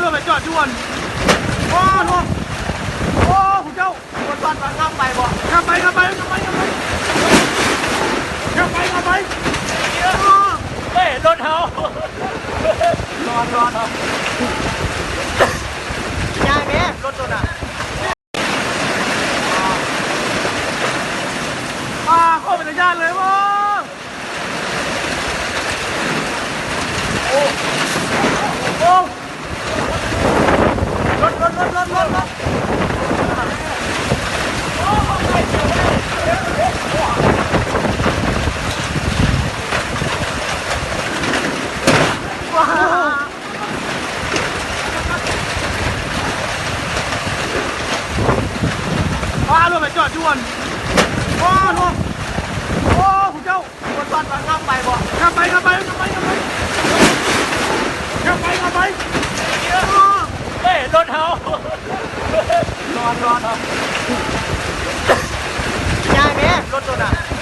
ເອົາໄປຈອດຢູ່ອັນ ໂອ້ໂຫ ໂອ້ ຜູ້ເຈົ້າ ລົດບັສມັນງາມໄປບໍ່? ງາມໄປ ງາມໄປ ງາມໄປ ງາມໄປ ງາມໄປ ງາມໄປ ເອີ ເອີ ລົດເຮົາ ລອດ ລອດ ລອດ ຍ້າຍແມ້ ລົດໂຕນັ້ນ ອາ ໂຄດເປັນຕາຢ້ານເລີຍເວີ້ຍ. ໂອ້ ໂອ້ ລົດ ລົດ ລົດ ລົດ ລົດ ລົດ ພາລົດໄປຈອດຢູ່ອັນ ໂອ້ໂຫ ໂອ້ ຜູ້ເຈົ້າ ລົດບັສມັນງາມໄປບໍ່? ງາມໄປ ງາມໄປ ງາມໄປ ງາມໄປ ງາມໄປ ງາມໄປ ເອີ ເອີ ລົດເຮົາ ລອດ ລອດ ລອດ ຍ້າຍແມ້ ລົດໂຕນັ້ນ.